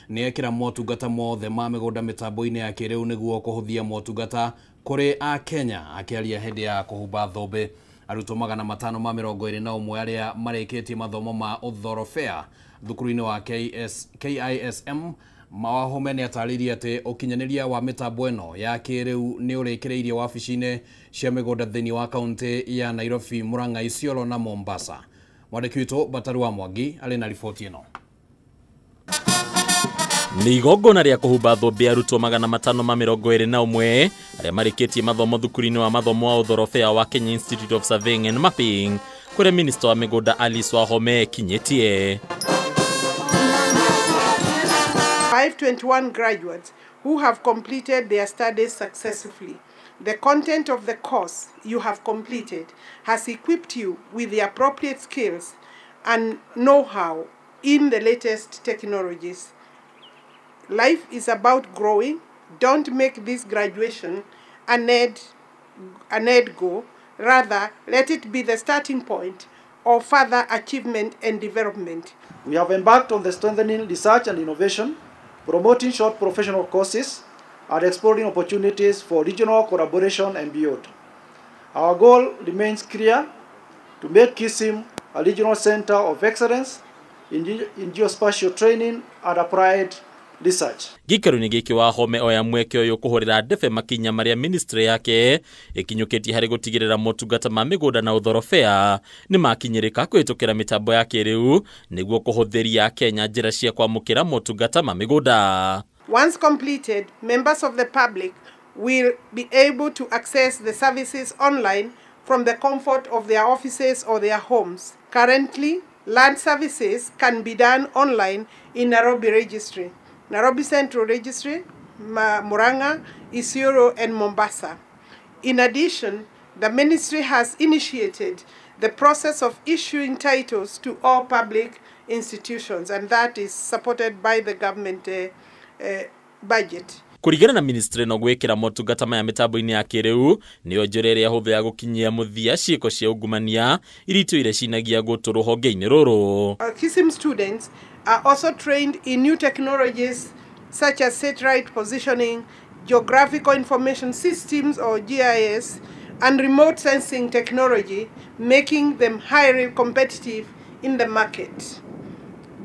Nĩ ekĩra motungata mothe ma mĩgũnda mĩtambo-inĩ ya kĩrĩu nĩguo kũhũthia motungata kũrĩ a Kenya. Akĩaria hĩndĩ ya kũhumba thũmbĩ arutwo 521 arĩa marĩkĩtie mathomo ma ũthorobea thukuru-inĩ wa KISM. Wahome nĩ atarĩirie atĩ ũkinyanĩria wa mĩtambo ĩno ya kĩrĩu nĩ ũrĩkĩrĩirie wabici-inĩ cia mĩgũnda thĩinĩ wa kaunti ya Nairobi, Murang'a, Isiolo na Mombasa. Mwandĩki witũ Bataru wa Mwangi arĩ na riboti ĩno. Nĩ igongona rĩa kũhumba thũmbĩ arutwo 521 arĩa marĩkĩtie mathomo thukuru-inĩ wa mathomo wa ũthorobea wa Kenya Institute of Surveying and Mapping kũrĩa minista wa mĩgũnda Alice Wahome ekinyĩtie. 521 graduates who have completed their studies successfully. The content of the course you have completed has equipped you with the appropriate skills and know-how in the latest technologies. Life is about growing. Don't make this graduation an end goal. Rather, let it be the starting point of further achievement and development. We have embarked on the strengthening research and innovation, promoting short professional courses, and exploring opportunities for regional collaboration and beyond. Our goal remains clear: to make KISM a regional center of excellence in geospatial training and applied research. Gĩikaro-inĩ gĩkĩ Wahome oya mweke ũyũ kũhũrĩra ndebe makinya marĩa ministry yake ĩkinyũkĩtie harĩ gũtigĩrĩra motungata ma mĩgũnda na ũthorobea nĩ makinyĩrĩka kũhĩtũkĩra mĩtambo ya kĩrĩu nĩguo kũhũthĩria Kenya njĩra cia kwamũkĩra motungata ma mĩgũnda. Once completed, members of the public will be able to access the services online from the comfort of their offices or their homes. Currently, land services can be done online in Nairobi Registry, Nairobi Central Registry, Murang'a, Isiolo, and Mombasa. In addition, the ministry has initiated the process of issuing titles to all public institutions, and that is supported by the government budget. Kũringana na ministry no gwĩkĩra motungata maya mĩtambo-inĩ ya kĩrĩu nĩyo njĩra ĩrĩa hũthũ ya gũkinyia mũthia ciĩko cia ungumania iria itũire cinagia gũtũ rũhonge-inĩ rũrũ. KISM students are also trained in new technologies such as satellite positioning, geographical information systems or GIS, and remote sensing technology, making them highly competitive in the market.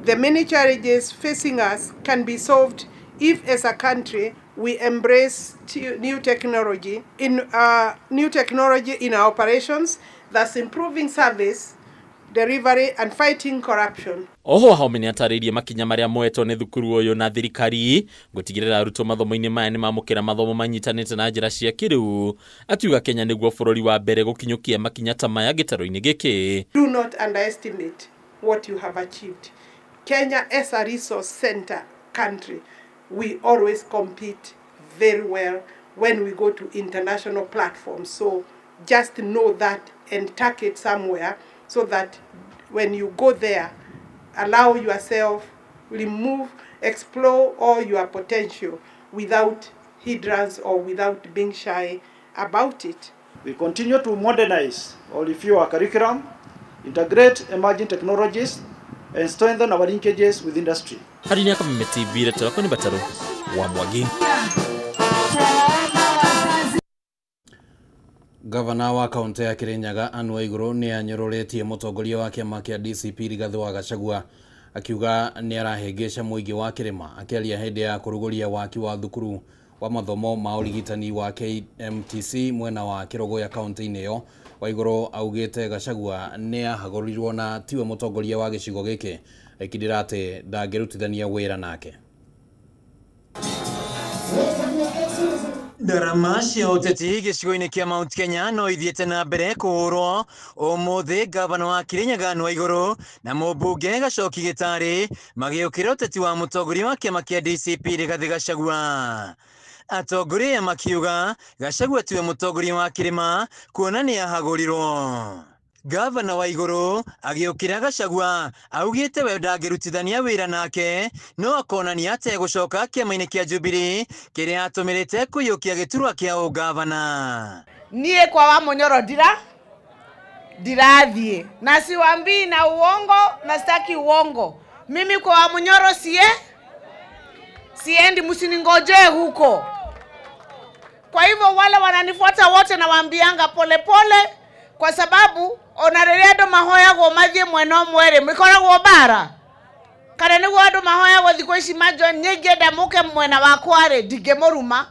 The many challenges facing us can be solved if, as a country, we embrace new technology in our operations, thus improving service delivery and fighting corruption. Oho Wahome nĩ atarĩirie makinya marĩa moetwo nĩ thukuru ũyũ na thirikari gũtigĩrĩra arutwo mathomo-inĩ maya nĩ mamũkĩra mathomo manyitanĩte na njĩra cia kĩrĩu, akiuga Kenya nĩguo bũrũri wa mbere gũkinyũkia makinya ta maya gĩtarũ-inĩ gĩkĩ. Do not underestimate what you have achieved. Kenya as a resource center country, we always compete very well when we go to international platforms. So just know that and tuck it somewhere so that when you go there, allow yourself, remove, explore all your potential without hindrance or without being shy about it. We continue to modernize or review our curriculum, integrate emerging technologies, and strengthen our linkages with industry. Harĩ nĩ Kameme TV, rĩtwa nĩ Bataru wa Mwangi. Gavana wa kaunti ya Kirinyaga Anne Waiguru nĩ anyũrũrĩtie mũtongoria wa kĩama kĩa DCP Rigathĩ wa Gachagua akiuga nĩ arahĩngĩca mũingĩ wa kĩrĩma. Akĩaria hĩndĩ ya kũrugũria waki wa thukuru wa mathomo ma ũrigitani wa KMTC mwena wa Kĩrũgũya kaunti-inĩ ĩyo, Waiguru augĩte Gachagua nĩ ahagũrirwo na tiwe mũtongoria wa gĩcigo gĩkĩ, ekindĩra atĩ ndangĩrutithania wĩra nake. Ndarama cia ũteti gĩcigo-inĩ kĩa Mount Kenya no ithiĩte na mbere kũhũrwo. Ũmũthĩ gavana wa Kirinyaga Anne Waiguru na mũmbunge Gachoki Gĩtarĩ magĩũkĩra ũteti wa mũtongoria wa kĩama kĩa DCP Rigathĩ Gachagua. Atongoria aya makiuga Gachagua tiwe mũtongoria wa kĩrĩma kuona nĩ ahagũrirwo. Gavana Waiguru agĩũkĩra Gachagua augĩte we ndangĩrutithania wĩra nake no akonania ategũcoka kĩama-inĩ kĩa Jubilee kĩrĩa atũmĩrĩte kũiyũkia gĩturwa kĩa ũgavana. Niĩ kwa Wamunyoro ndirathiĩ na siwambii na uongo na sitaki uongo. Mimi kwa Wamunyoro sie Siendi, msiningojee huko. Kwa hivyo wale wananifuata wote nawaambianga pole pole, kwa sababu ona rĩrĩa andũ mahoyagwo mathiĩ mwena ũmwe rĩ, mĩkoragwo bara. Kana nĩguo andũ mahoyagwo thikũ ici manjo, niĩ ingĩenda mũke mwena wakwa rĩ, ndingĩmũruma.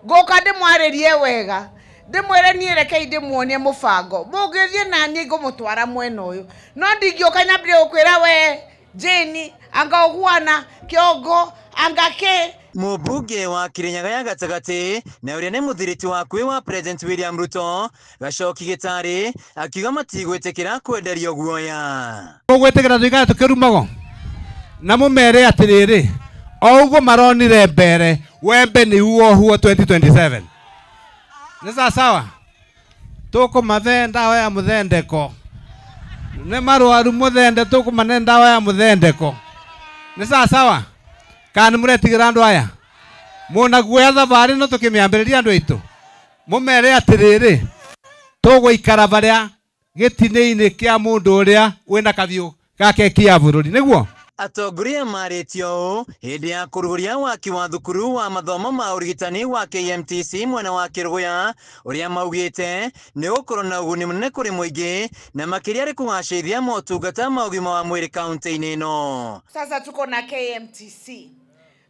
Ngũka ndĩmwarĩrie wega, ndĩmwĩre niĩ rekei ndĩmuonie mũbango. Mũngĩthiĩ na niĩ ngũmũtwara mwena ũyũ. No ndingĩũka nyambĩrĩrie gũkwĩra we Jane, anga ũguana, kĩongo, anga kĩ. Mũmbunge wa Kirinyaga ya gatagatĩ na ũrĩa nĩ mũthiriti wakuĩ wa President William Ruto Gacoki Gĩtarĩ akiuga matigwĩtĩkĩra kwenderio guoya. Mũgwĩtĩkĩra tũikare tũkĩrumagwo na mũmere atĩrĩrĩ, o ũguo maronire mbere wembe nĩ uohuo 2027. Nĩ sawa? Tũkũmathe ndawa ya mũthendeko. Nĩ marwaru mũthende, tũkũmane ndawa ya mũthendeko. Nĩ sawa? Kana nĩ mũretigĩra andũ aya? Mũna guoya thabarĩ no tũkĩmĩambĩrĩria andũ aitũ. Mũmere atĩrĩrĩ, tũgũikara barĩa gĩtinĩ-inĩ kĩa mũndũ ũrĩa wĩna kabiũ ga keki ya bũrũri, nĩguo? Atongoria marĩtio ũũ hĩndĩ ya kũrugũria waki wa thukuru wa mathomo ma ũrigitani wa KMTC mwena wa Kĩrũgũya, ũrĩa maugĩte nĩ ũgũkorwo na ũguni mũnene kũrĩ mũingĩ na makĩria harĩ kũgacĩrithia motungata ma ũgima wa mwĩrĩ kaunti-inĩ ĩno. Sasa tuko na KMTC.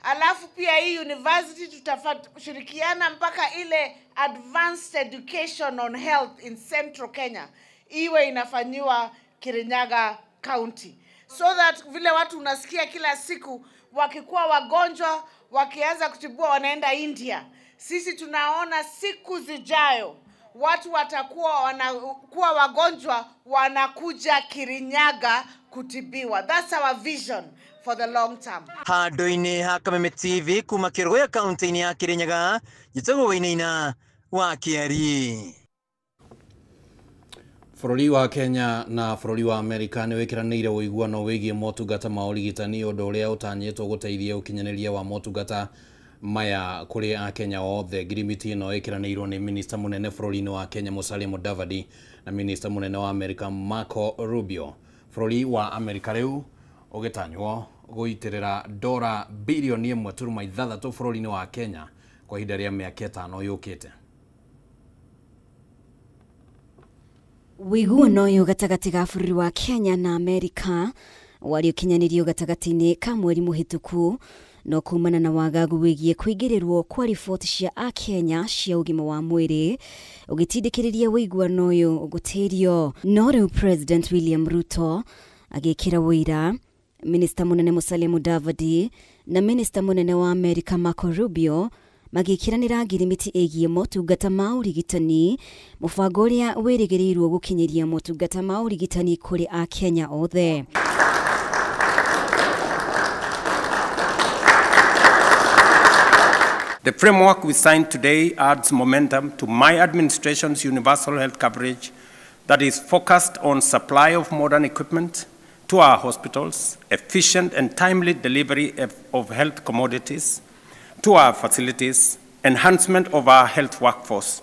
Alafu pia hii university tutashirikiana mpaka ile advanced education on health in Central Kenya iwe inafanyiwa Kirinyaga County. So that vile watu unasikia kila siku wakikuwa wagonjwa wakianza kutibua wanaenda India. Sisi tunaona siku zijayo watu watakuwa wanakuwa wagonjwa wanakuja Kirinyaga kutibiwa. That's our vision for the long term. Handũ-inĩ ha Kameme TV kuma Kĩrũgũya kaunti-inĩ ya Kirinyaga, njĩtagwo Wainaina wa Kĩeri. Bũrũri wa Kenya na bũrũri wa Amerika nĩ wĩkĩranĩire ũiguano wĩgiĩ motungata ma ũrigitani, ũndũ ũrĩa ũtanyĩtwo gũteithia ũkinyanĩria wa motungata maya kũrĩ akenya othe. Ngirimiti ĩno ĩkĩranĩirwo nĩ minista mũnene bũrũri-inĩ wa Kenya Musalia Mudavadi na minista mũnene wa Amerika Marco Rubio. Bũrũri wa Amerika rĩu ũgĩtanywo gũitĩrĩra dora bilioni 1.6 bũrũri-inĩ wa Kenya kwa ihinda rĩa mĩaka 5 yũkĩte. Ũiguano ũyũ gatagatĩ ga bũrũri wa Kenya na Amerika warĩ ũkinyanĩrio gatagatĩ-inĩ ka mweri mũhĩtũku, no kumana na wagagu wĩgiĩ kũingĩrĩrwo kwa riboti cia akenya cia ũgima wa mwĩrĩ ũgĩtindĩkĩrĩria ũiguano ũyũ gũtĩrio. No rĩu President William Ruto agĩkĩra ũira Minista mũnene Musalia Mudavadi na Minista mũnene wa Amerika Marco Rubio magĩkĩranĩra ngirimiti ĩgiĩ motungata ma ũrigitani, mũbango ũrĩa wĩrĩgĩrĩirwo gũkinyĩria motungata ma ũrigitani kũrĩ akenya othe. The framework we signed today adds momentum to my administration's universal health coverage that is focused on supply of modern equipment to our hospitals, efficient and timely delivery of health commodities to our facilities, enhancement of our health workforce,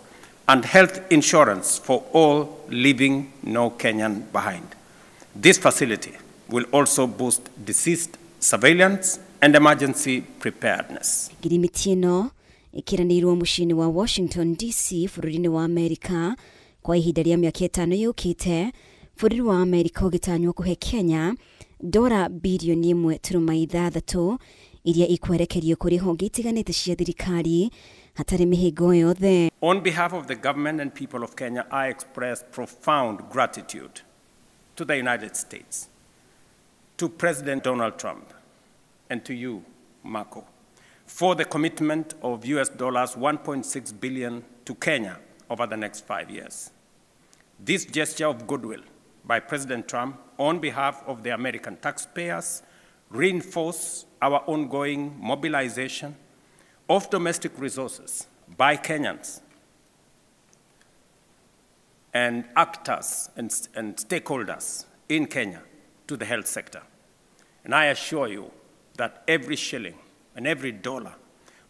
and health insurance for all, leaving no Kenyan behind. This facility will also boost disease surveillance and emergency preparedness. Ngirimiti ĩno ĩkĩranĩirwo mũciĩ-inĩ wa Washington DC bũrũri-inĩ wa Amerika kwa ihinda rĩa mĩaka 5 yũkĩte. Bũrũri wa Amerika ũgĩtanywo kũhe Kenya dora bilioni 1.6 iria ikwerekerio kũrĩ honge itiganĩte cia thirikari hatarĩ mĩhĩngo yothe. On behalf of the government and people of Kenya, I express profound gratitude to the United States, to President Donald Trump, and to you, Marco, for the commitment of US dollars $1.6 billion to Kenya over the next 5 years. This gesture of goodwill by President Trump on behalf of the American taxpayers reinforce our ongoing mobilization of domestic resources by Kenyans and actors and stakeholders in Kenya to the health sector. And I assure you that every shilling and every dollar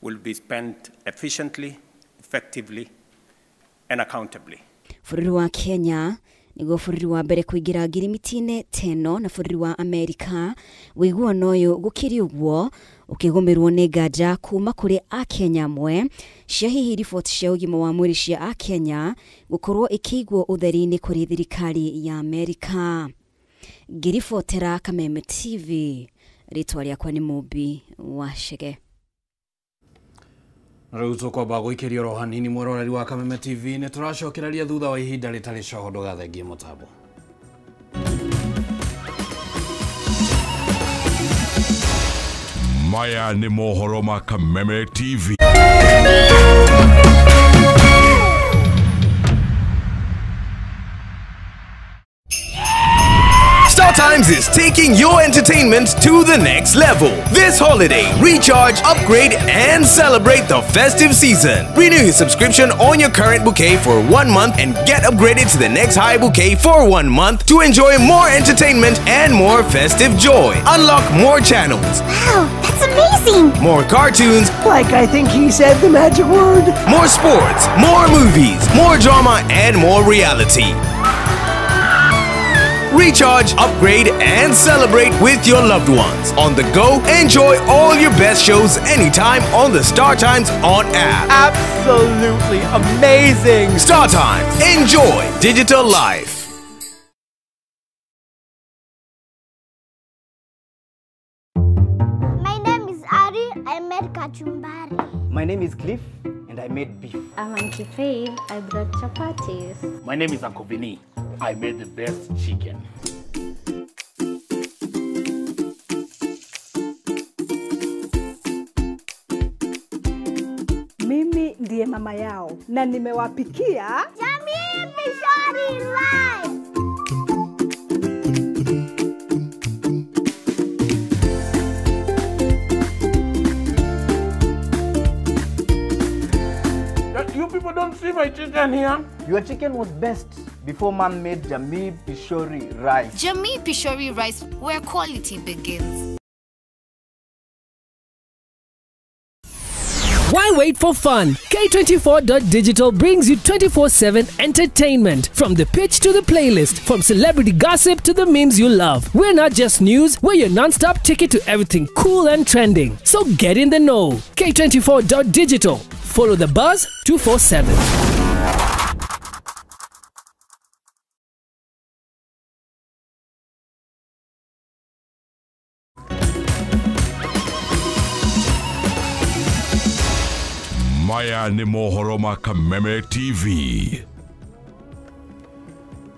will be spent efficiently, effectively, and accountably. Bũrũri wa Kenya Niguo bũrũri wa mbere kũingĩra ngirimiti-inĩ teno na bũrũri wa Amerika. Ũiguano ũyũ gũkĩrĩ ũguo ũkĩgũmĩrwo nĩ nganja kuma kũrĩ akenya amwe cia hihi riboti cia ũgima wa mwĩrĩ cia akenya gũkorwo ikĩigwo ũtheri-inĩ kũrĩ thirikari ya Amerika. Ngĩribotera Kameme TV, rĩtwa rĩakwa nĩ Mũmbi wa Chege. Rĩu tũkwamba gũikĩria oro hanini mwĩroreri wa Kameme TV, nĩ tũracokereria thutha wa ihinda rĩtarĩ coho, ndũgathengie mũtambo. Maya nĩ mohoro ma Kameme TV. Star Times is taking your entertainment to the next level. This holiday, recharge, upgrade, and celebrate the festive season. Renew your subscription on your current bouquet for 1 month and get upgraded to the next high bouquet for 1 month to enjoy more entertainment and more festive joy. Unlock more channels. Wow, that's amazing! More cartoons. Like I think he said the magic word. More sports, more movies, more drama, and more reality. Recharge, upgrade, and celebrate with your loved ones. On the go, enjoy all your best shows anytime on the Star Times On app. Absolutely amazing! Star Times, enjoy digital life. My name is Ari. I made kachumbari. My name is Cliff, and I made beef. I'm Auntie Faith. I brought chapatis. My name is Uncle Vinny. I made the best chicken. Mimi ndiye mama yao na nimewapikia Jamii Pishori Rice. You people don't see my chicken here. Your chicken was best before mom made Jamii Pishori Rice. Jamii Pishori Rice, where quality begins. Why wait for fun? K24.digital brings you 24/7 entertainment. From the pitch to the playlist, from celebrity gossip to the memes you love. We're not just news, we're your non-stop ticket to everything cool and trending. So get in the know. K24.digital. Follow the buzz 247. Maya nĩ mohoro ma Kameme TV.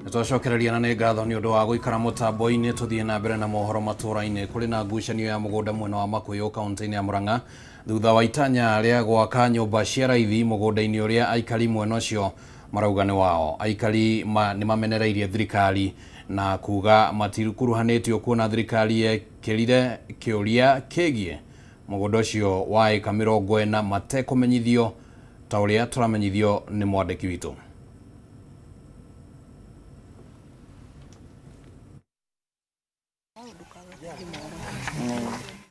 Nĩtwacokereria na nĩ ngatho nĩ ũndũ wa gũikara mũtambo-inĩ. Tũthiĩ na mbere na mohoro matũra-inĩ. Kũrĩ na ngucanio ya mũgũnda mwena wa Makũyũ kaunti-inĩ ya Murang'a thutha wa itanya rĩa gwaka nyũmba cia raithi mũgũnda-inĩ ũrĩa aikari mwena ũcio marauga nĩ wao. Aikari nĩ mamenereirie thirikari na kuga matikuruhanĩtio kuona thirikari yekĩrire kĩũria kĩgiĩ mũgũnda ũcio wa ĩka 40 matekũmenyithio ta ũrĩa tũramenyithio nĩ mwandĩki witũ.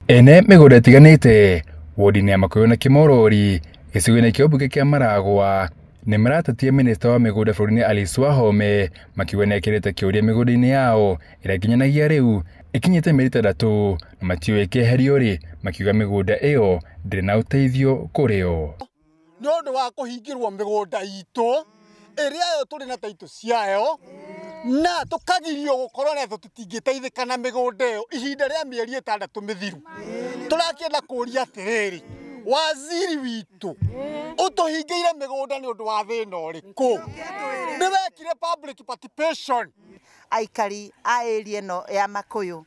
Ene mĩgũnda ĩtiganĩte wodi-inĩ ya Makũyũ na Kĩmorori gĩcigo-inĩ kĩa ũmbunge kĩa Maragwa nĩ maratetia minista wa mĩgũnda bũrũri-inĩ Alice Wahome makiuga nĩ ekĩrĩte kĩũria mĩgũnda-inĩ yao ĩrĩa nginyanagia rĩu ĩkinyĩte mĩeri 6 na matiũĩ ĩkĩeherio rĩ, makiuga mĩgũnda ĩyo ndĩrĩ na ũteithio kũrĩ o. Nĩ ũndũ wa kũhingĩrwo mĩgũnda itũ ĩrĩa yo tũrĩ na taitũ ciayo na tũkagirio gũkorwo na tũtingĩteithĩka na mĩgũnda ĩyo ihinda rĩa mĩeri 6 mĩthiru. Tũrakĩenda kũũria atĩrĩrĩ, waziri witũ ũtũhingĩire mĩgũnda nĩ ũndũ wa thĩna ũrĩkũ? Nĩ wekire public participation. Aikari a area ĩno ya Makũyũ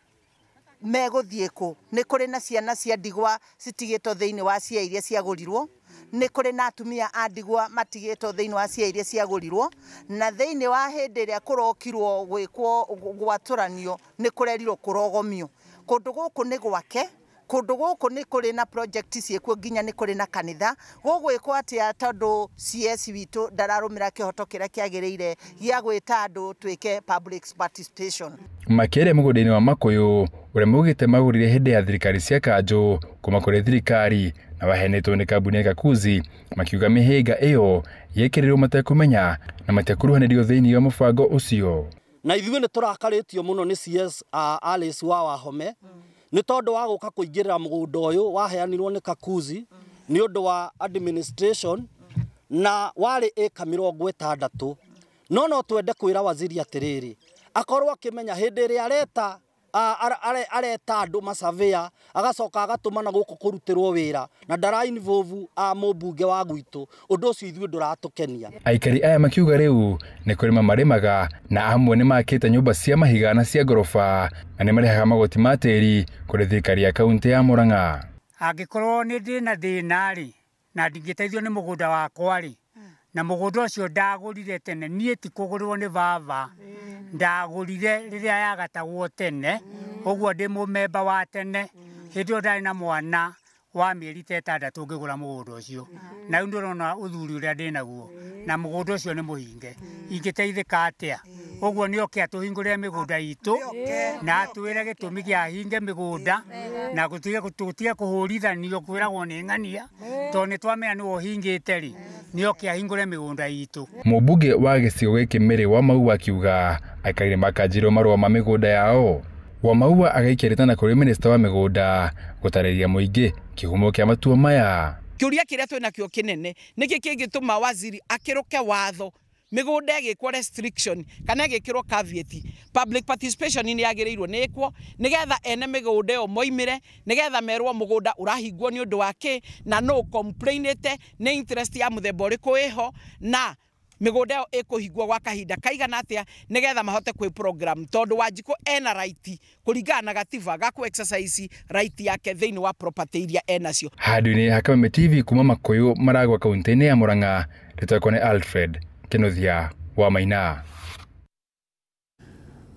megũthiĩ kũ? Nĩ kũrĩ na ciana cia ndigwa citigĩtwo thĩinĩ wa cia iria ciagũrirwo, nĩ kũrĩ na atumia a ndigwa matigĩtwo thĩinĩ wa cia iria ciagũrirwo, na thĩinĩ wa hĩndĩ ĩrĩa kũrokirwo gwĩkwo gwatũranio nĩ kũrerirwo kũrogomio. Kũndũ gũkũ nĩ gwake Kundu guku ni kuri na project ciekuo nginya ni kuri na kanitha gugwikwo atia tondu CS witu ndararumira kihoto kiria kiagiriire gia gwita andu twike public participation. Makĩaria mũgũnda-inĩ wa Makuyu ũrĩa maugĩte magũrire hĩndĩ ya thirikari cia kanjũ kuma kũrĩ thirikari na waheanĩtwo nĩ kambuni ya Kakuzi, makiuga mĩhĩnga ĩyo yekĩrĩrwo matekũmenya na matiakuruhanĩrio thĩinĩ wa mũbango ũcio. Na ithuĩ nĩ tũrakarĩtio mũno nĩ CS Alice wa Wahome nĩ tondũ wa gũka kũingĩrĩra mũgũnda ũyũ waheanirwo nĩ Kakuzi nĩ ũndũ wa administration na warĩ ĩka 60. No twende kwĩra waziri atĩrĩrĩ, akorwo akĩmenya hĩndĩ ĩrĩa areta areta andũ masavea agacoka agatũmana gũkũ kũrutĩrwo wĩra na ndara involve a mũmbunge wa gwitũ, ũndũ ũcio ithuĩ ndũratũkenia. Aikari aya makiuga rĩu nĩ kũrĩma marĩmaga na amwe nĩ makĩte nyũmba cia mahiga na cia ngoroba na nĩ marĩhaga magoti ma tĩri kũrĩ thirikari ya kaunti ya Murang'a. Angĩkorwo nĩ ndĩna thĩna rĩ na ndingĩteithio nĩ mũgũnda wakwa rĩ, na mũgũnda ũcio ndagũrire tene, niĩ ti kũgũrwo nĩ baba, ndagũrire rĩrĩa yagatagwo tene, ũguo ndĩ mũmemba wa tene, hĩndĩ ĩyo ndarĩ na mwana wa mĩeri ta 6 ngĩgũra mũgũnda ũcio, na rĩu ndĩrona ũthuri ũrĩa ndĩnaguo, na mũgũnda ũcio nĩ mũhinge, ingĩteithĩka atĩa? Ũguo nĩ oke atũhingũrĩre mĩgũnda itũ na atwĩre gĩtũmi kĩa hinge mĩgũnda na gũtige kũhũrithanio kwĩragwo nĩ ng'ania tondũ nĩ twamenya nĩwe ũhingĩte rĩ, nĩ oke ahingũre mĩgũnda itũ. Mũmbunge wa gĩcigo gĩkĩ Mary Wamaua akiuga aikari makanjirwo marũa ma mĩgũnda yao. Wamaua agaikia rĩtana kũrĩ minista wa mĩgũnda gũtarĩria mũingĩ kĩhumo kĩa matua maya. Kĩũria kĩrĩa twĩnakĩo kĩnene nĩkĩ kĩngĩtũma waziri akĩrũke watho mĩgũnda ĩgĩkwo restriction kana ĩgĩkĩrwo caveat, public participation nĩ yagĩrĩirwo nĩ ĩkwo nĩgetha ene mĩgũnda ĩyo moimĩre, nĩgetha merwo mũgũnda ũrahingwo nĩ ũndũ wa kĩ na no complainĩte nĩ interest ya mũthemba ũrĩkũ ĩho na mĩgũnda ĩyo ĩkũhingwo gwa kahinda kaigana atĩa nĩgetha mahote kwĩ program, tondũ Wanjikũ ena right kũringana na gatiba ga kũ exercise right yake thĩinĩ wa property iria enacio. Handũ-inĩ ha Kameme TV kuma Makuyu Maragwa kaunti-inĩ ya Murang'a, rĩtwa nĩ Alfred Kenothia wa Maina.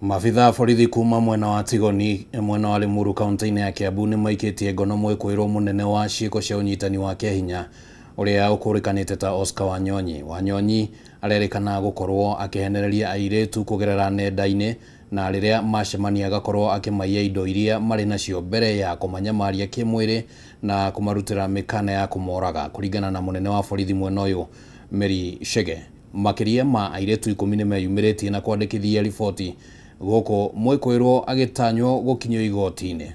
Maabitha a borithi kuma mwena wa Tigoni mwena wa Limuru kaunti-inĩ ya Kiambu nĩ maikĩtie ngono mwĩkũĩrwo mũnene wa ciĩko cia ũnyitani wa kĩahinya ũrĩa ũkũrĩkanĩte ta Oscar Wanyonyi. Wanyonyi arerĩkana gũkorwo akĩhenereria airĩtu kũgerera nenda-inĩ na rĩrĩa macemania agakorwo akĩmaiya indo iria marĩ nacio mbere ya kũmanyamaria kĩmwĩrĩ na kũmarutĩra mĩkana ya kũmoraga, kũringana na mũnene wa borithi mwena ũyũ Mary Chege. Makĩria ma airĩtu 10 nĩ meyumĩrĩtie na kwandĩkithia riboti gũkũ mwĩkũĩrwo agĩtanywo gũkinyio igoti-inĩ.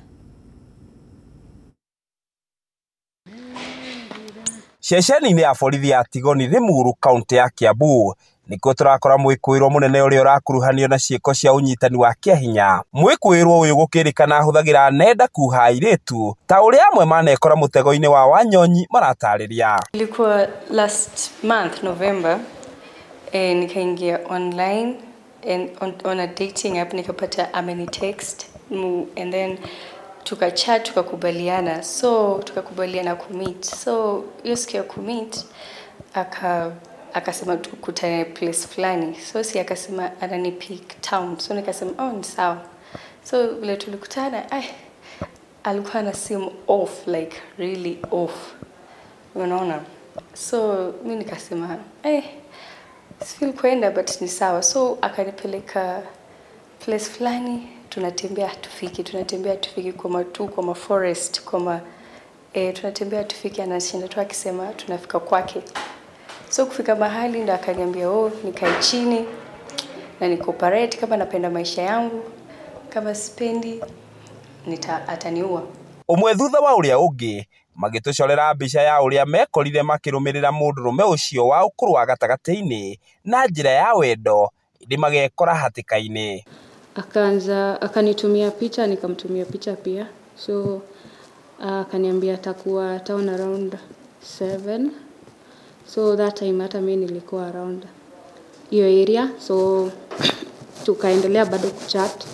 Ceceni-inĩ ya borithi ya Tigoni Limuru kaunti ya Kiambu nĩkuo tũrakora mwĩkũĩrwo mũnene ũrĩa ũrakuruhanio na ciĩko cia ũnyitani wa kĩahinya. Mwĩkũĩrwo ũyũ gũkĩrĩkana ahũthagĩra nenda kuha airĩtu ta ũrĩa amwe manekora mũtego-inĩ wa Wanyonyi maratarĩria. Ilikuwa last month November, nikaingia online and on a dating app nikapata ameni text and then tukachat tukakubaliana, so tukakubaliana kumeet. So hiyo siku ya kumeet akasema tukutane place fulani, so si akasema anani pick town, so nikasema oh ni sawa. So vile tulikutana, alikuwa na simu off, like really off, unaona. So mimi nikasema sifeel kwenda but ni sawa. So akanipeleka place fulani, tunatembea tufiki kwa ma forest, kwa ma tunatembea tufiki, anashinda tu akisema tunafika kwake. So kufika mahali ndo akaniambia oh nikae chini na nikooperate, kama napenda maisha yangu, kama sipendi ataniua. Umwe thutha wa uria ungi magitucorera mbica ya uria mekorire makirumirira mundurume ucio wa ukuru wa gatagati-ini na njira ya wendo indi magekora hatika-ini. Akaanza akanitumia picha, nikamtumia picha pia. So akaniambia atakuwa town around 7. So that time hata mimi nilikuwa around hiyo area, so tukaendelea bado kuchat.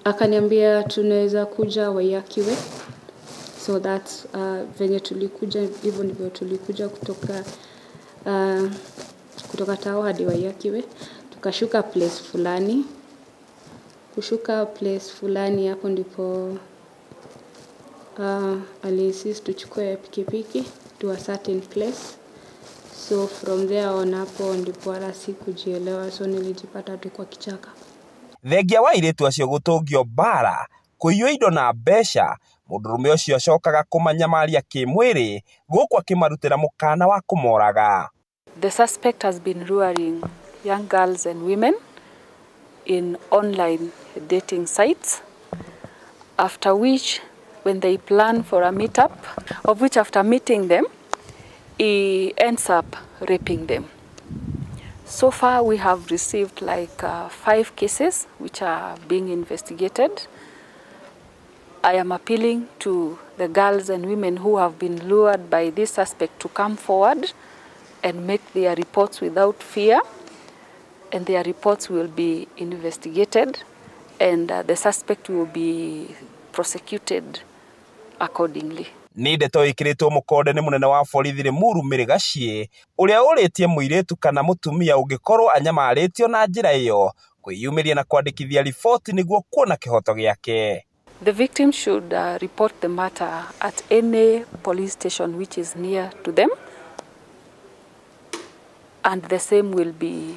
Akaniambia tunaweza kuja Wayakiwe. So that's venye tulikuja, hivyo ndivyo tulikuja kutoka Tao hadi Wayakiwe. Tukashuka place fulani. Kushuka place fulani hapo ndipo Aliinsist tuchukue pikipiki to a certain place. So from there on hapo ndipo wala sikujielewa, so nilijipata tu kwa kichaka. Thengia wa airĩtu acio gũtũngio mbara, kũiywo indo na mbeca, mũndũrũme ũcio acokaga kũmanyamaria kĩmwĩrĩ gũkũ akĩmarutĩra mũkana wa kũmoraga. The suspect has been luring young girls and women in online dating sites, after which when they plan for a meetup, of which after meeting them, he ends up raping them. So far we have received like 5 cases which are being investigated. I am appealing to the girls and women who have been lured by this suspect to come forward and make their reports without fear, and their reports will be investigated and the suspect will be prosecuted accordingly. Nĩ ndeto ĩkĩrĩtwo mũkonde nĩ mũnene wa borithi Limuru Mary Gachie ũrĩa ũrĩtie mũirĩtu kana mũtumia ũngĩkorwo anyamarĩtio na njĩra ĩyo kwĩyumĩria na kwandĩkithia riboti nĩguo kuona kĩhoto gĩake. The victim should report the matter at any police station which is near to them, and the same will be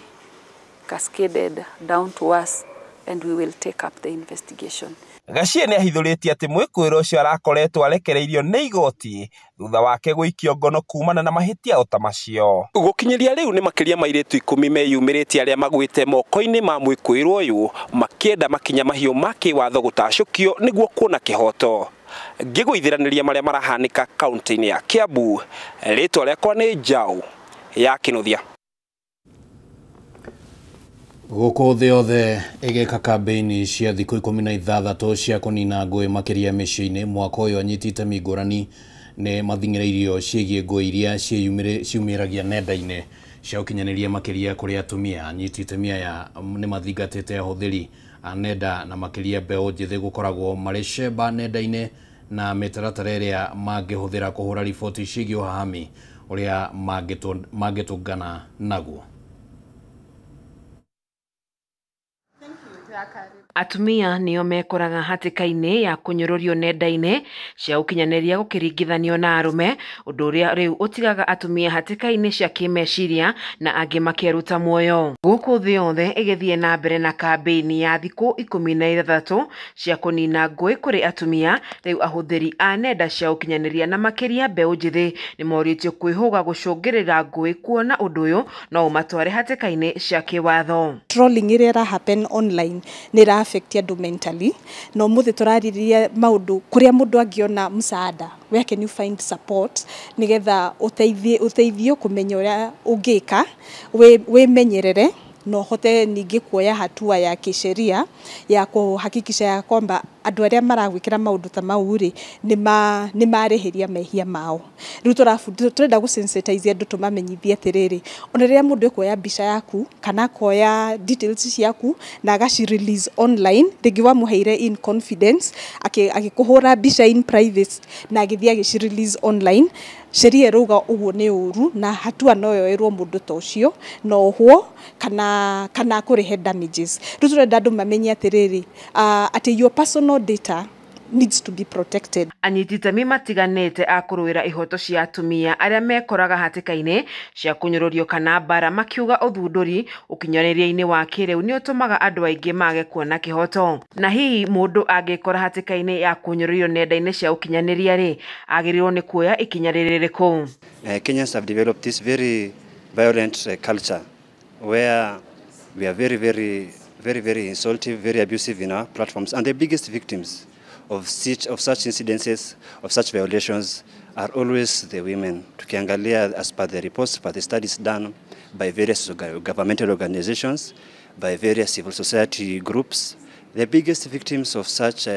cascaded down to us and we will take up the investigation. Gachie nĩ ahithũrĩtie atĩ mwĩkũĩrwo ũcio arakoretwo arekereirio nĩ igoti thutha wake gũikio ngono kumana na mahĩtia o ta macio. Gũkinyĩria rĩu nĩ makĩria ma airĩtu 10 meyumĩrĩtie arĩa magwĩte moko-inĩ ma mwĩkũĩrwo ũyũ makĩenda makinya mahiũ ma kĩwatho gũtacũkio nĩguo kuona kĩhoto. Ngĩgũithiranĩria marĩa marahanĩka kaunti-inĩ ya Kiambu, rĩtwa rĩakwa nĩ Njaũ ya Kĩnuthia. Gũkũ thĩ yothe ĩgĩka kambĩini cia thikũ 16 cia kũnina ngũĩ makĩria mĩciĩ-inĩ. Mwaka ũyũ anyiti itemi ngũrani nĩ mathing'ĩrĩirio ciĩgiĩ ngũĩ iria ciumĩragia nenda-inĩ cia ũkinyanĩria makĩria kũrĩ atumia. Anyiti itemi aya nĩ mathingatĩte ahũthĩri a nenda na makĩria mbeũ njĩthĩ gũkoragwo marĩ cemba nenda-inĩ na mĩtaratara ĩrĩa mangĩhũthĩra kũhũra riboti ciĩgiĩ ũhahami ũrĩa mangĩtũngana naguo. Atumia nĩo mekoraga hatĩka-inĩ ya kũnyũrũrio nenda-inĩ cia ũkinyanĩria gũkĩringithanio na arũme, ũndũ ũrĩa rĩu ũtigaga atumia hatĩka-inĩ cia kĩmeciria na angĩ makeruta muoyo. Gũkũ thĩ yothe ĩgĩthiĩ na mbere na kambĩini ya thikũ 16 cia kũnina ngũĩ kũrĩ atumia, rĩu ahũthĩri a nenda cia ũkinyanĩria na makĩria mbeũ njĩthĩ nĩmorĩtio kwĩhũga gũcũngĩrĩra ngũĩ kuona ũndũ ũyũ no ũmatware hatĩka-inĩ cia kĩwatho. Trolling ĩrĩa ĩra happen online nĩ affect andũ mentally, no mũthĩ tũrarĩrĩria maũndũ kũrĩa mũndũ angĩona msaada, where can you find support nĩgetha ũteithio kũmenya ũrĩa ũngĩka wĩmenyerere na ũhote ningĩ kuoya hatua ya kisheria ya kuhakikisha ya kwamba andũ arĩa maragwĩkĩra maũndũ ta mau rĩ nĩ marĩhĩria mehia mao. Rĩu tũrenda gũ-sensitize andũ tũmamenyithie atĩrĩrĩ, ona rĩrĩa mũndũ ekuoya mbica yaku kana akoya details ciaku na agaci release online, rĩngĩ wamũheire in confidence agĩkũhũra mbica in private na agĩthiĩ agĩci release online, sheria ĩrauga ũguo nĩ ũru na hatua no yoerwo mũndũ ta ũcio na ohwo kana akũrĩhe damages. Rĩu tũrenda andũ mamenye atĩrĩrĩ, atĩ your personal data needs to be protected. Anyiti itemi matiganĩte a kũrũĩra ihoto cia atumia arĩa mekoraga hatĩka-inĩ cia kũnyũrũrio kana mbara makiuga ũthundũri ũkinyanĩria-inĩ wa kĩrĩu nĩ ũtũmaga andũ aingĩ mage kuona kĩhoto. Na hihi mũndũ angĩkora hatĩka-inĩ ya kũnyũrũrio nenda-inĩ cia ũkinyanĩria rĩ, agĩrĩirwo nĩ kuoya ikinya rĩrĩkũ? Kenyans have developed this very violent culture where we are very, very, very, very insultive, very abusive in our platforms, and the biggest victims of such incidences, of such violations, are always the women. Tukiangalia as per the reports, per the studies done by various governmental organizations, by various civil society groups, the biggest victims of such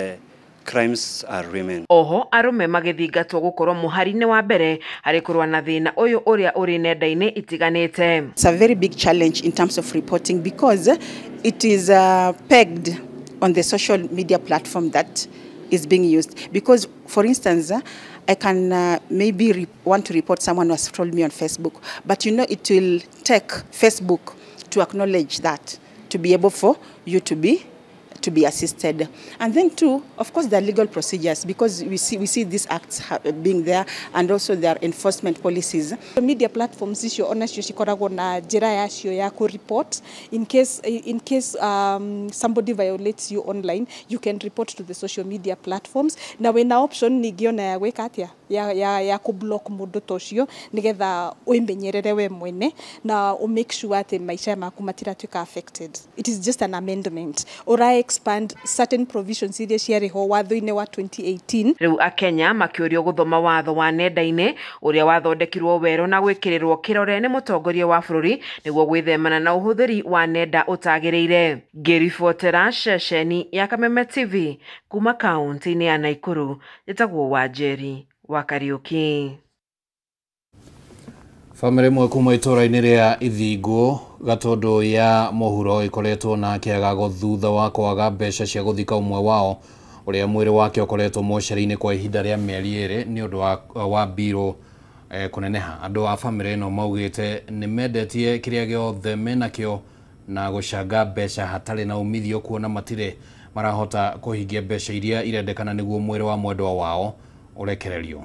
crimes are women. Oho arume magithingatwo gukorwo muhari-inĩ wa mbere harĩ kũrũa na thĩna ũyũ ũrĩa ũrĩ nenda-inĩ itiganĩte. It's a very big challenge in terms of reporting because it is pegged on the social media platform that is being used. Because, for instance, I can maybe want to report someone who has trolled me on Facebook, but you know it will take Facebook to acknowledge that, to be able for you to be to be assisted. And then two, of course, there are legal procedures, because we see these acts being there, and also there are enforcement policies. Media platforms icio onacio cikoragwo na njĩra yacio ya kũ report in case somebody violates you online, you can report to the social media platforms. Na wĩna option ningĩ ona ya gwĩka atĩa ya kũ block mũndũ ta ũcio nĩgetha wĩmenyerere we mwene na ũ make sure atĩ maica maku matiratuĩka affected. It is just an amendment ora expand certain provisions iria ciarĩ ho watho-inĩ wa 2018. Rĩu akenya makĩũrio gũthoma watho wa nenda-inĩ ũrĩa wathondekirwo werũ na gwĩkĩrĩrwo kĩrore nĩ mũtongoria wa bũrũri nĩguo gwĩthemana na ũhũthĩri wa nenda ũtagĩrĩire. Ngĩribotera ceceni ya Kameme TV kuma kaunti-inĩ ya Naikuru, njĩtagwo Wanjeri wa Kariuki. Bamĩrĩ ĩmwe kuma itũũra-inĩ rĩa Ithingũ Gatũndũ ya Mũhuro ĩkoretwo na kĩagago thutha wa kwaga mbeca cia gũthika ũmwe wao ũrĩa mwĩrĩ wake ũkoretwo mocarĩ-inĩ kwa ihinda rĩa mĩeri 2 nĩ ũndũ wa mbirũ kũneneha. Andũ a bamĩrĩ ĩno maugĩte nĩ mendetie kĩrĩa gĩothe menakĩo na gũcanga mbeca hatarĩ na umithio, kuona matirĩ marahota kũhingia mbeca iria irendekana nĩguo mwĩrĩ wa mwendwa wao ũrekererio.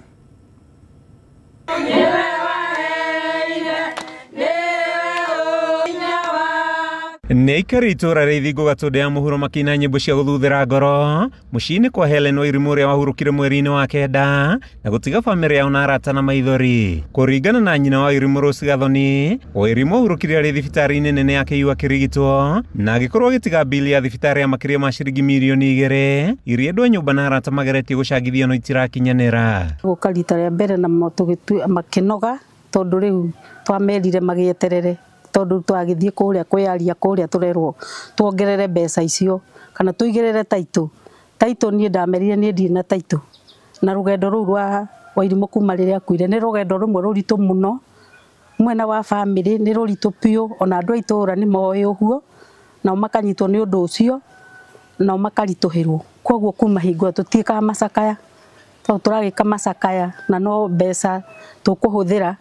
Nĩ aikari itũũra rĩa Ithingũ Gatũndũ ya Mũhuro makĩina nyĩmbo cia gũthuthĩra ngoro mũciĩ-inĩ kwa Helen Wairimu ũrĩa wahurũkire mweri-inĩ wa 9 na gũtiga bamĩrĩ yao na arata na maithori. Kũringana na nyina wa Wairimu Rose Gathoni, Wairimu ahurũkire arĩ thibitarĩ-inĩ nene ya KU akĩrigitwo na agĩkorwo agĩtiga bili ya thibitarĩ ya makĩria ma ciringi mirioni 2 iria andũ a nyũmba na arata mageretie gũcangithia no itirakinyanĩra. Gũka rita rĩa mbere na makĩnoga tondũ rĩu twamerire magĩeterere tondu twagithie kuria kwiaria kuria turerwo tuongerere mbeca icio kana tuigirire taito taito nie ndamerire nie ndirĩ na taito na rugendo rũu rwa Wairimu kuma rĩrĩa akuire nĩ rugendo rũmwe rũritũ mũno mwena wa family nĩ rũritũ biũ ona andũ a itũũra nĩ moĩ ũguo nao makanyitwo nĩ ũndũ ũcio nao makaritũhĩrwo koguo kuma hingo tũtiĩkaga macakaya tondũ tũragĩka macakaya na no mbeca tũkũhũthĩra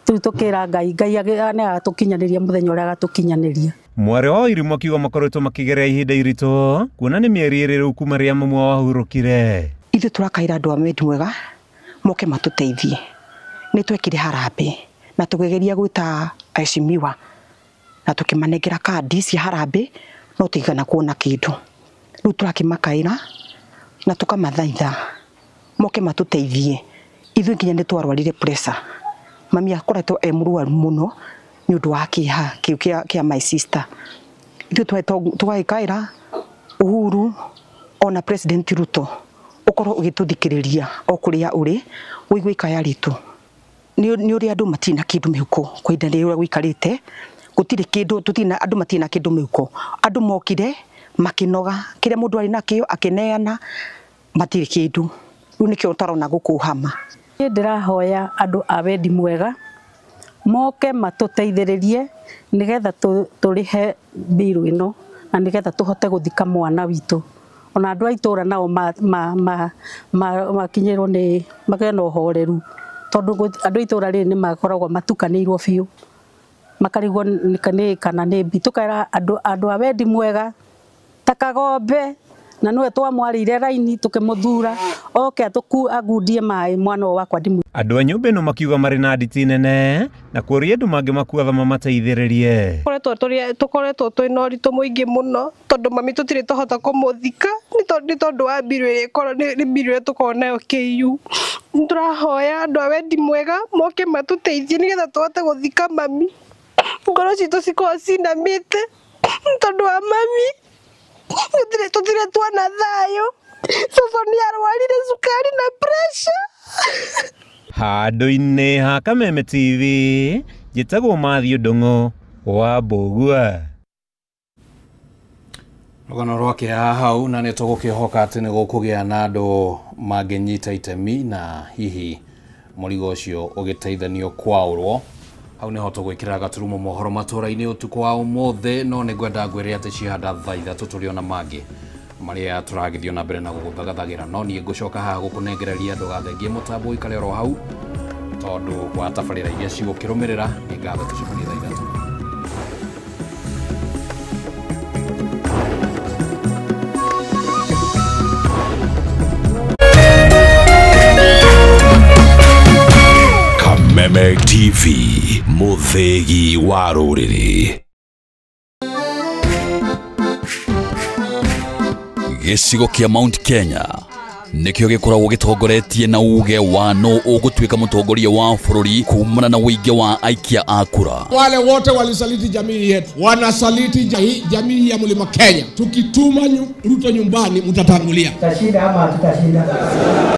rĩu tũkĩra Ngai Ngai nĩ agatũkinyanĩria mũthenya ũrĩa agatũkinyanĩria. Mwarĩ wa Wairimu akiuga makoretwo makĩgerera ihinda iritũ kuona nĩ mĩeri 2 rĩu kuma rĩrĩa mamu wao ahurũkire. Ithuĩ tũrakaĩra andũ a wendi mwega moke matũteithie. Nĩ twekire harambee na tũkĩgeria gwĩta aheshimiwa na tũkĩmanengera kandi cia harambee no tũtigana kuona kĩndũ. Rĩu tũrakĩmakaĩra na tũkamathaitha moke matũteithie. Ithuĩ nginya nĩ twarwarire pressure. Mami akoretwo e mũrwaru mũno nĩ ũndũ wa kĩeha kĩu kĩa my sister. Ithuĩ tũgagĩkaĩra Uhuru ona President Ruto ũkorwo ũgĩtũthikĩrĩria o kũrĩa ũrĩ ũigue ikaya ritũ. Nĩ ũrĩa andũ matirĩ na kĩndũ mĩhuko kwa ihinda rĩrĩa gũikarĩte gũtirĩ kĩndũ tũtirĩ na andũ matirĩ na kĩndũ mĩhuko. Andũ mokire makĩnoga kĩrĩa mũndũ arĩ nakĩo akĩneana matirĩ kĩndũ. Rĩu nĩkĩo ũtarona gũkũ hama. Niĩ ndĩrahoya andũ a wendi mwega moke matũteithĩrĩrie nĩgetha tũrĩhe mbirũ ĩno na nĩgetha tũhote gũthika mwana witũ. Ona andũ a itũũra nao makinyĩrwo nĩ magĩe na ũhoreru tondũ andũ a itũũra rĩrĩ nĩ makoragwo matukanĩirwo biũ makarigwo nĩ kana nĩ mbi. Tũkera andũ a wendi mwega ta Kagombe na nĩwe twamwarĩire raini tũkĩmũthura oke agundie maĩ mwana ũyũ wakwa ndimũ. Andũ a nyũmba ĩno makiuga marĩ na nditi nene na kũria andũ mangĩ makuatha mamateithĩrĩrie. Tũkoretwo twĩna ũritũ mũingĩ mũno tondũ mami tũtirĩ twahota kũmũthika nĩ tondũ wa mbirũ ĩrĩa nĩ mbirũ ĩrĩa tũkoragwo nayo KU. Nĩtũrahoya andũ a wendi mwega moke matũteithie nĩgetha tũhote gũthika mami. Ngoro citũ cikoragwo cinamĩte tondũ wa mami. Tũtirĩ tuona thayũ. Cũcũ nĩ arwarire cukari na pressure. Handũ-inĩ ha Kameme TV njĩtagwo Matthew Ndung'u wa Mbũgua. Rũgano rwa kĩeha hau na nĩ tũgũkĩhoka atĩ nĩ gũkũgĩa na andũ mangĩnyita itemi na hihi mũrigo ũcio ũgĩteithanio kwaũrwo. Hau nĩho tũgwĩkĩra gaturumo mohoro matũra-inĩ ũtukũ wa ũmũthĩ, no nĩ ngwenda ngwĩre atĩ cihanda thaa 3 tũrĩ ona mangĩ marĩa tũragĩthiĩ na mbere na gũgũthagathagĩra, no niĩ ngũcoka haha gũkũnengereria ndũgathengie mũtambo ũikare oro hau tondũ wa tabarĩra iria cigũkĩrũmĩrĩra. Nĩ ngatho tũcemanie thaa 3. Kameme TV, mũthĩgi wa rũrĩrĩ. Gĩcigo kĩa Mount Kenya nĩkĩo gĩkoragwo gĩtongoretie na uge wa no ũgũtuĩka mũtongoria wa bũrũri kumana na ũingĩ wa aikia a kura. Wale wote walisaliti jamii yetu, wanasaliti jamii ya Mlima Kenya. Tukituma Ruto nyumbani, mtatangulia. Tutashinda ama hatutashinda?